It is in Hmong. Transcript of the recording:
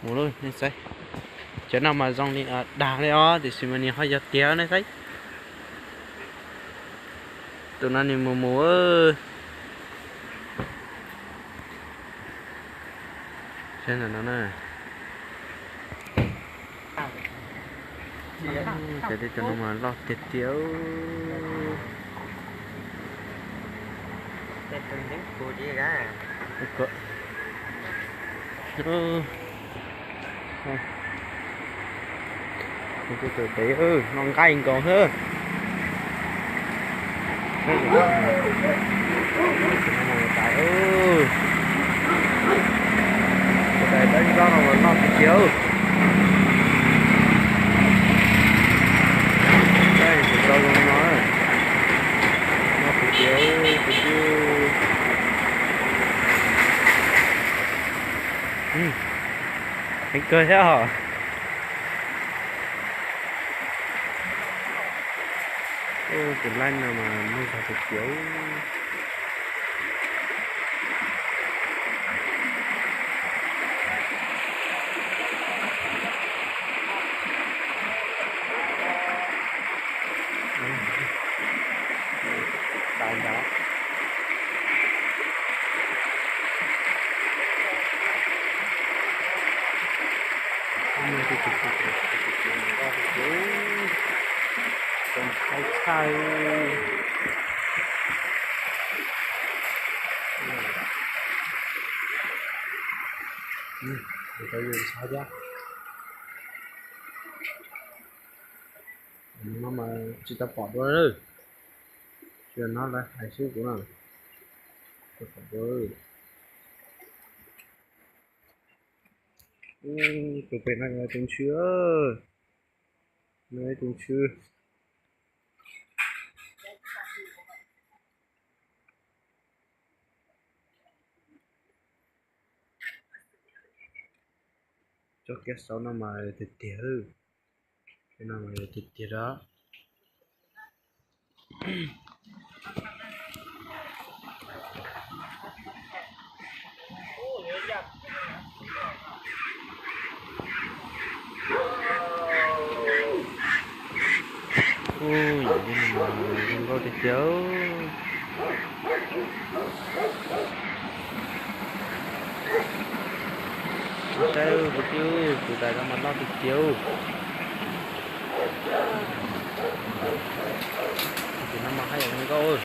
Mus lawm nej saib, cov no mas zoo li dag li os, tiam sis mas nws ho yog tiag nej saib. Tus no nws mus mus. Saib ntawm no na. Cov no mas loj tiag tiag. Tus pem no nqaij nkaus xwb. Tus tais dawb nrog no mas loj tiag tiag. Tus rau zoo no, loj tiag tiag tus twb. Heev kawg thiab os. Tus laij no mas muaj zog tiag tiag. No mas tsis tau pom dua, tsis no lawv hais xwb kuv no. Tus pem no yog tus ntswg, no tus ntswg. Cov kiab saud no mas tiag tiag, no mas tiag tiag da. Ub, yam li no mas zoo nkauj tiag tiag. Saib kuv twb, tus tais no mas loj tiag tiag. Tus no mas haj yam zoo nkauj.